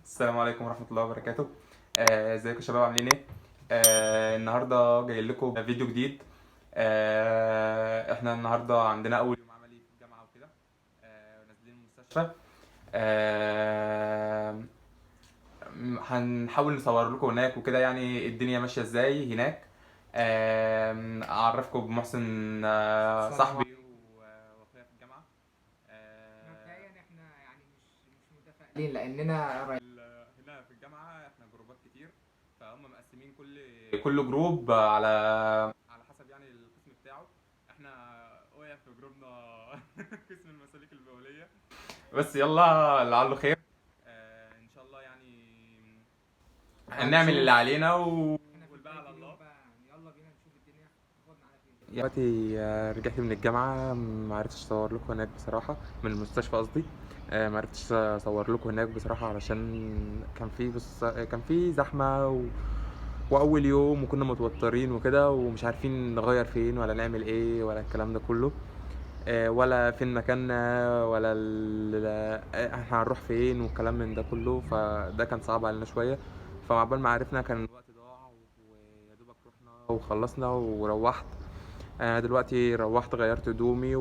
السلام عليكم ورحمة الله وبركاته. ازيكم يا شباب، عاملين ايه؟ النهارده جاي لكم فيديو جديد. احنا النهارده عندنا اول يوم عملي في الجامعة وكده. نازلين المستشفى. آه هنحاول نصور لكم هناك وكده، يعني الدنيا ماشية ازاي هناك. اعرفكم بمحسن، السلام صاحبي عليكم. واخويا في الجامعة. مبدئيا احنا يعني مش متفائلين لاننا هنا في الجامعة احنا جروبات كتير، فهم مقسمين كل group على حسب يعني القسم بتاعه. احنا وقع في جروبنا قسم المسالك البولية، بس يلا لعله خير. ان شاء الله يعني هنعمل اللي علينا احنا في والباقي بداية على اليوم الله. بقى يعني يلا بينا نشوف الدنيا تاخدنا على فين. دلوقتي رجعت من الجامعة، ما عرفتش اصور لكم هناك بصراحة، من المستشفى قصدي. ما عرفتش اصور لكم هناك بصراحة علشان كان في زحمة واول يوم، وكنا متوترين وكده، ومش عارفين نغير فين ولا نعمل ايه ولا الكلام ده كله، ولا فين مكاننا ولا احنا هنروح فين والكلام من ده كله. فده كان صعب علينا شوية، فعقبال ما عرفنا كان الوقت ضاع، ويا دوبك رحنا وخلصنا وروحت. انا دلوقتي روحت غيرت هدومي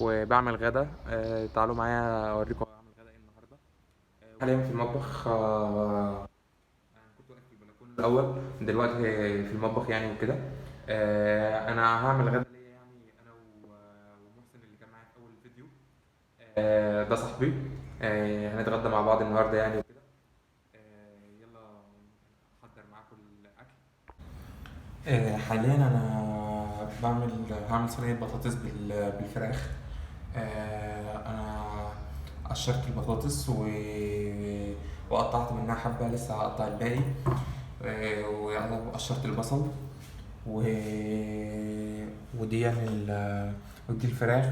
وبعمل غدا. تعالوا معايا اوريكم بعمل غدا ايه النهارده. حاليا في المطبخ. انا كنت واقف في البلكونه الاول، دلوقتي في المطبخ يعني وكده. انا هعمل غدا ليا يعني انا ومحسن اللي كان معايا في اول الفيديو. ده صاحبي. هنتغدى مع بعض النهارده يعني وكده. يلا احضر معاكم الاكل. حاليا انا هعمل صينية بطاطس بالفراخ. انا قشرت البطاطس وقطعت منها حبه، لسه هقطع الباقي. وقشرت البصل ودي يعني ودي الفراخ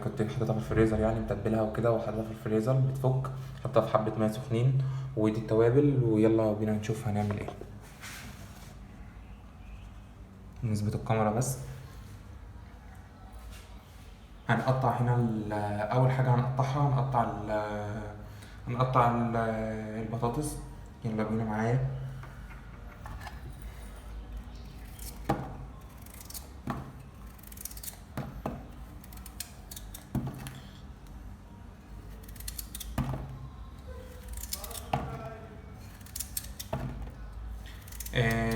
كنت حاططها في الفريزر، يعني متبلها وكده وحاططها في الفريزر بتفك، حاططها في حبه مية سخنين، ودي التوابل. ويلا بينا نشوف هنعمل ايه. نثبت الكاميرا بس. هنقطع هنا اول حاجة هنقطعها، هنقطع البطاطس. يلا بينا معايا.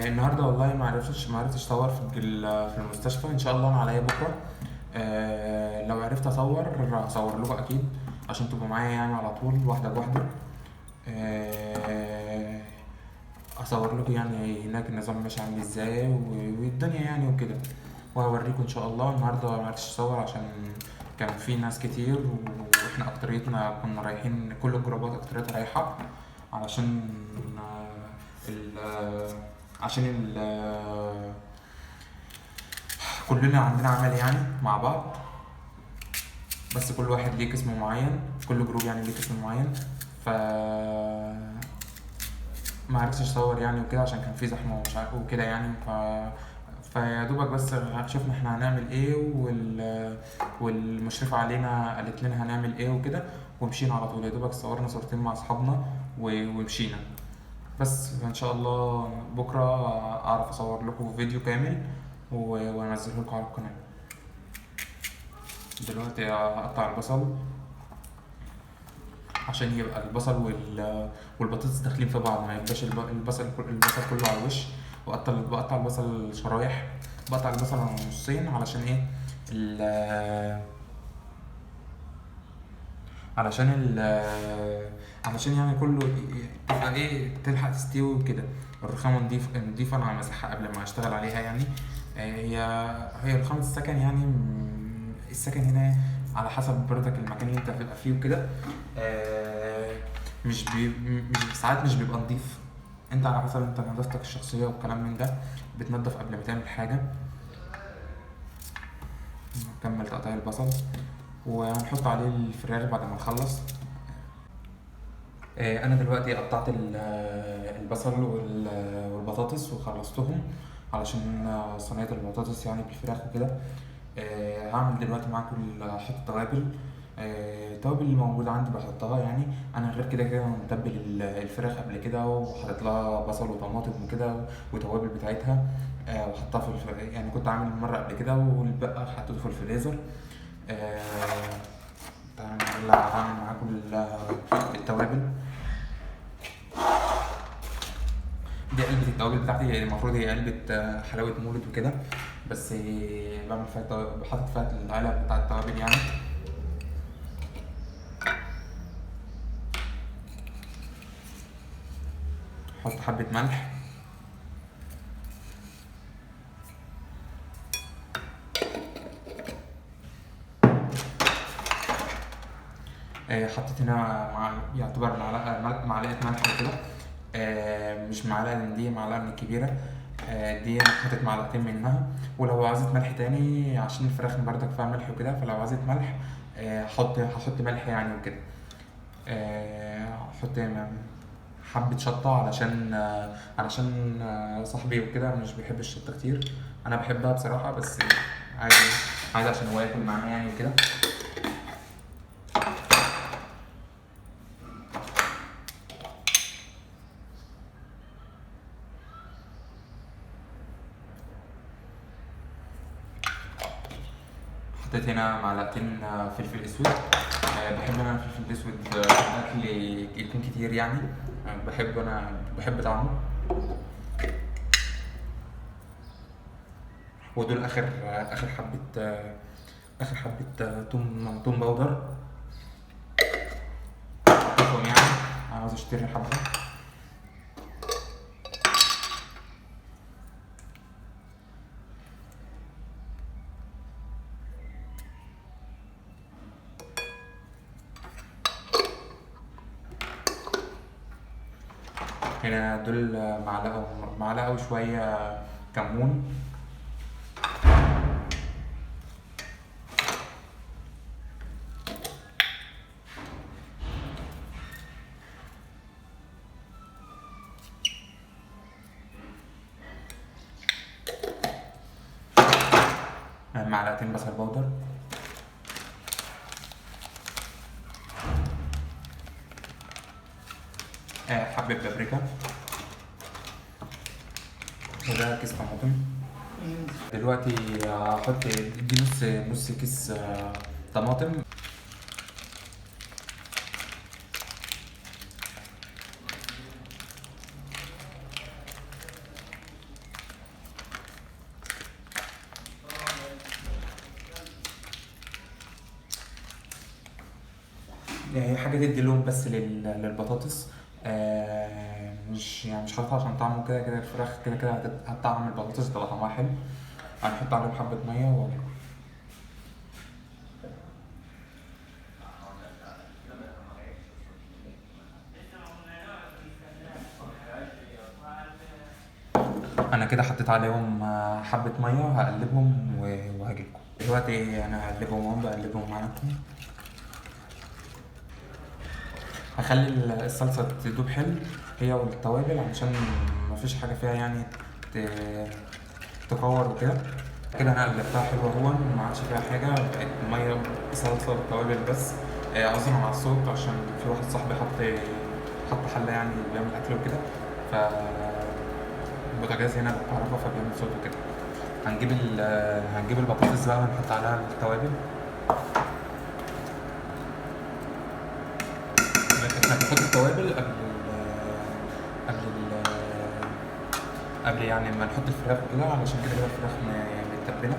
النهارده والله ما عرفتش اصور في المستشفى. ان شاء الله انا عليا بكره. لو عرفت اصور هصور لكم اكيد عشان تبقوا معايا يعني على طول واحدة بواحدة. اصور لكم يعني هناك النظام ماشي عامل ازاي والدنيا يعني وكده، وهوريكم ان شاء الله. النهارده ما عرفتش اصور عشان كان في ناس كتير، واحنا اكتريتنا كنا رايحين، كل الجروبات اكتريتها رايحة علشان عشان كلنا عندنا عمل يعني مع بعض، بس كل واحد ليه قسم معين، كل جروب يعني ليه قسم معين. ف ما عرفتش اصور يعني وكده عشان كان في زحمة ومش عارف وكده يعني. فيا دوبك بس شفنا احنا هنعمل ايه، والمشرفة علينا قالت لنا هنعمل ايه وكده، ومشينا على طول. يا دوبك صورنا صورتين مع اصحابنا ومشينا بس. فان شاء الله بكره اعرف اصور لكم فيديو كامل وانزله لكم على القناة. دلوقتي هقطع البصل عشان يبقى البصل والبطاطس داخلين في بعض، ما يبقاش البصل كله على الوش. بقطع البصل شرايح، بقطع البصل على نصين علشان ايه؟ علشان علشان يعني كله تبقى ايه، تلحق تستوي وكده. الرخامة نضيفة، انا مسحها قبل ما اشتغل عليها يعني. هي رخامة السكن يعني، السكن هنا على حسب برضك المكان اللي انت هتبقى فيه وكده. مش بي-، مش ساعات مش بيبقى نضيف، انت على حسب انت نظافتك الشخصية والكلام من ده، بتنضف قبل ما تعمل حاجة. نكمل تقطيع البصل وهنحط عليه الفراخ بعد ما نخلص. انا دلوقتي قطعت البصل والبطاطس وخلصتهم علشان صينية البطاطس يعني بالفراخ وكده. هعمل دلوقتي معاكم هحط التوابل. التوابل اللي موجودة عندي بحطها يعني. انا غير كده كده متبل الفراخ قبل كده، وحاطط لها بصل وطماطم وكده وتوابل بتاعتها، وحطها في الفريزر يعني. كنت عامل مرة قبل كده والباقي حطيته في الفريزر. آه، تعالوا هعمل معاكم التوابل. دي علبة التوابل بتاعتي، هي المفروض هي علبة حلاوة مولد وكده، بس بعمل فيها بحط فيها العلب بتاع التوابل يعني. احط حبة ملح، حطيت هنا يعتبر معلقة ملح كده، مش معلقة من دي، معلقة من الكبيرة، دي أنا حطيت معلقتين منها. ولو عايزة ملح تاني عشان الفراخ بردك فيها ملح وكده، فلو عايزة ملح، هحط ملح يعني وكده. هحط حبة شطة علشان صاحبي وكده مش بيحب الشطة كتير، أنا بحبها بصراحة، بس عادي عشان هو ياكل معانا يعني وكده. حطيت هنا معلقتين فلفل اسود. بحب انا الفلفل الاسود في الاكل يكون كتير يعني، انا بحب طعمه. ودول اخر حبة توم باودر حطيتهم يعني، انا عاوز اشتري حبة. هنا دول معلقة وشوية كمون. معلقتين بصل بودر. حبة بابريكا، وده كيس طماطم. دلوقتي هحط دي نص كيس طماطم. هي حاجة تدي لون بس للبطاطس، مش حاططها عشان طعمه، كده كده الفراخ كده كده هتطعم البطاطس تبقى طعمها حلو. هنحط عليهم حبة مية وناكل. أنا كده حطيت عليهم حبة مية، هقلبهم وهجيلكم. دلوقتي أنا هقلبهم أهو، بقلبهم معاكم. هخلي الصلصة تدوب حلو هي والتوابل علشان مفيش حاجة فيها يعني تكور وكده. كده انا قلبتها حلوة اهو، ما عادش فيها حاجة، بقت مية بصلصة والتوابل بس. عذرا على الصوت عشان في واحد صاحبي حط حلة يعني بيعمل أكل وكده، ف البوتاجاز هنا بالكهرباء فبيعمل صوت وكده. هنجيب البطاطس بقى ونحط عليها التوابل. احنا بنحط التوابل قبل يعني ما نحط الفراخ وكده، علشان كده كده الفراخ متبلة.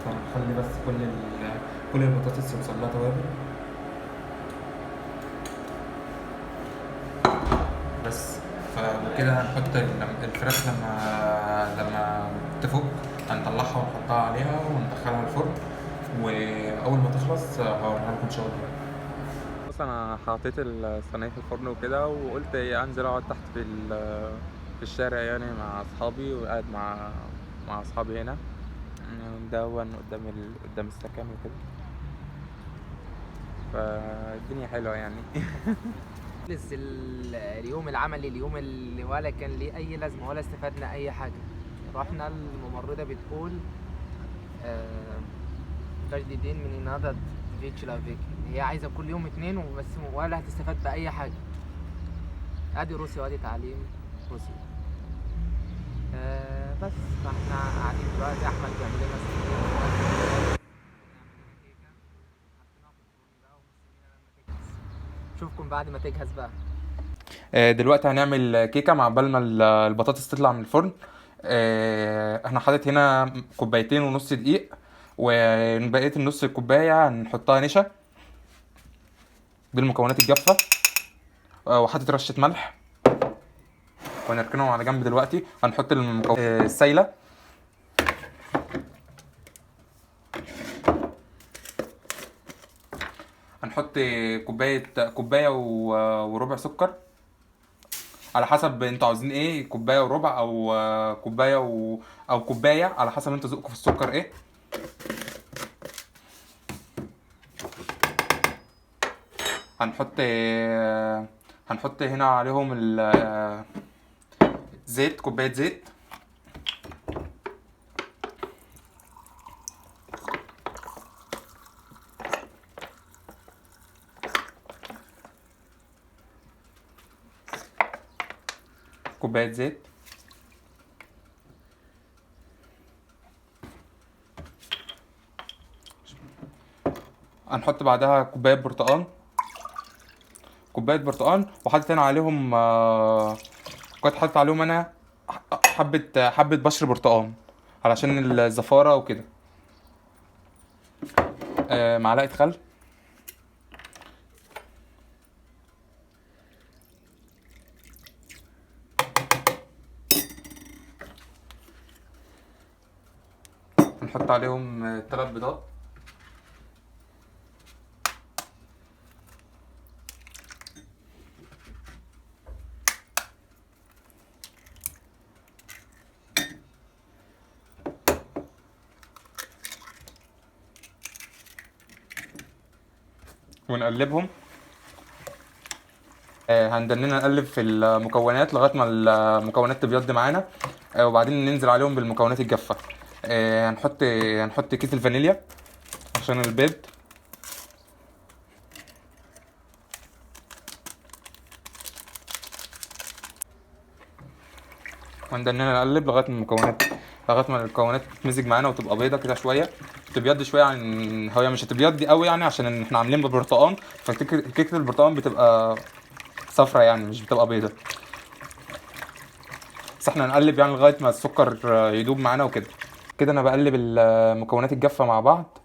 فنخلي بس كل البطاطس يوصل لها توابل بس. فكده هنحط الفراخ لما تفك هنطلعها ونحطها عليها وندخلها الفرن، واول ما تخلص هوريها لكم ان شاء الله. بص انا حطيت الصينيه في الفرن وكده، وقلت انزل اقعد تحت في الشارع يعني مع اصحابي، وقاعد مع اصحابي هنا مدون قدام السكن وكده، فالدنيا حلوه يعني. خلص اليوم العملي، اليوم اللي ولا كان ليه اي لازمه ولا استفدنا اي حاجه. رحنا الممرضه بتقول Каждый день мне надо две человека. هي عايزة كل يوم اتنين وبس، ولا هتستفاد بأي حاجة. ادي روسيا وادي تعليم روسيا. بس فاحنا قاعدين دلوقتي، احمد بيعمل لنا صينية، كيكة حطيناها في الفرن بقى ومستنيين لما تجهز. اشوفكم بعد ما تجهز بقى. دلوقتي هنعمل كيكة مع بال ما البطاطس تطلع من الفرن. احنا حاطط هنا كوبايتين ونص دقيق، وبقية النص الكوباية هنحطها نشا. دي المكونات الجافه. وحاطط رشه ملح، وهنركنهم على جنب. دلوقتي هنحط السايله. هنحط كوباية وربع سكر، على حسب انتوا عاوزين ايه، كوباية وربع او كوباية او كوباية، على حسب انتوا ذوقكم في السكر ايه. هنحط هنا عليهم زيت، كوباية زيت. كوباية زيت. هنحط بعدها كوباية برتقان، كوباية برتقان. وحاطط هنا عليهم، كنت حاطط عليهم انا حبة بشر برتقان علشان الزفارة وكده. معلقة خل. نحط عليهم 3 بيضات. ونقلبهم. هندننا نقلب في المكونات لغاية ما المكونات تبيض معانا، وبعدين ننزل عليهم بالمكونات الجافه. هنحط كيس الفانيليا عشان البيض. وندننا نقلب لغاية ما المكونات تتمزج معانا وتبقى بيضة كده شوية، تبيض شوية عن هي مش هتبيض قوي يعني، عشان احنا عاملين بالبرتقان، فكيكه البرتقان بتبقى صفرة يعني، مش بتبقى بيضة. بس احنا هنقلب يعني لغاية ما السكر يدوب معانا وكده. كده انا بقلب المكونات الجافه مع بعض،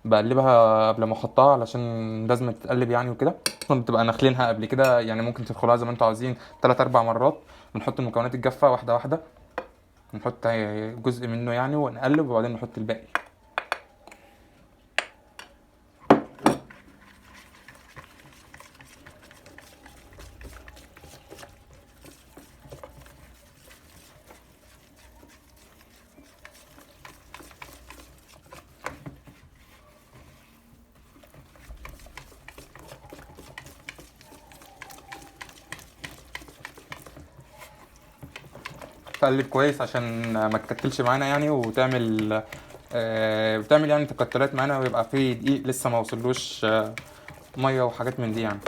بقلبها قبل ما احطها علشان لازم تتقلب يعني وكده. اصلا بتبقى نخلينها قبل كده يعني، ممكن تدخلوها زي ما انتوا عاوزين 3-4 مرات. بنحط المكونات الجافه واحدة واحدة، نحط جزء منه يعني ونقلب، وبعدين نحط الباقي. تقلب كويس عشان ما تكتلش معانا يعني، وتعمل بتعمل يعني تكتلات معانا، ويبقى فيه دقيق لسه ما وصلوش مية وحاجات من دي يعني.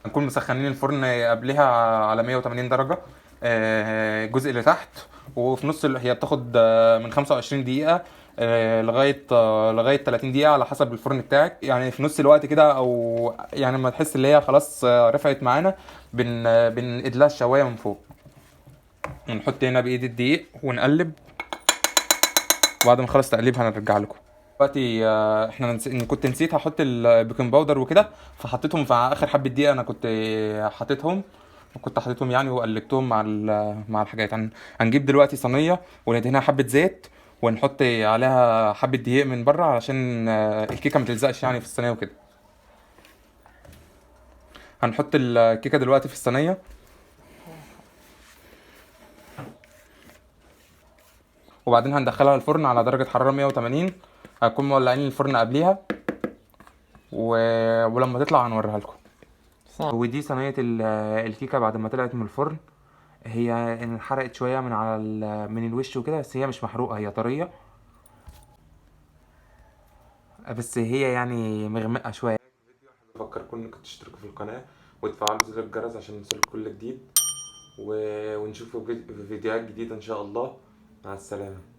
نكون مسخنين الفرن قبلها على 180 درجة، الجزء اللي تحت، وفي نص هي بتاخد من 25 دقيقة لغاية 30 دقيقة على حسب الفرن بتاعك يعني. في نص الوقت كده، او يعني لما تحس اللي هي خلاص رفعت معانا، بنقد لها الشواية من فوق. ونحط هنا بايد الدقيق ونقلب، وبعد ما نخلص تقليب هنرجع لكم. دلوقتي احنا كنت نسيت هحط ال baking powder وكده، فحطيتهم في اخر حبة دقيقة. انا كنت حطيتهم يعني، وقلبتهم مع الحاجات. هنجيب دلوقتي صينية وندهنها حبة زيت، ونحط عليها حبة دقيق من بره علشان الكيكة ما تلزقش يعني في الصينية وكده. هنحط الكيكة دلوقتي في الصينية، وبعدين هندخلها الفرن على درجة حرارة 180. هنكون مولعين الفرن قبليها، ولما تطلع هنوريها لكم. ودي صينية الكيكه بعد ما طلعت من الفرن. هي انحرقت شوية من على من الوش وكده، بس هي مش محروقة، هي طرية، بس هي يعني مغمقه شوية. بفكركم انكم تشتركوا في القناة وتفعلوا زر الجرس عشان يوصلكم كل جديد، ونشوفوا في فيديوهات جديدة ان شاء الله. مع السلامة.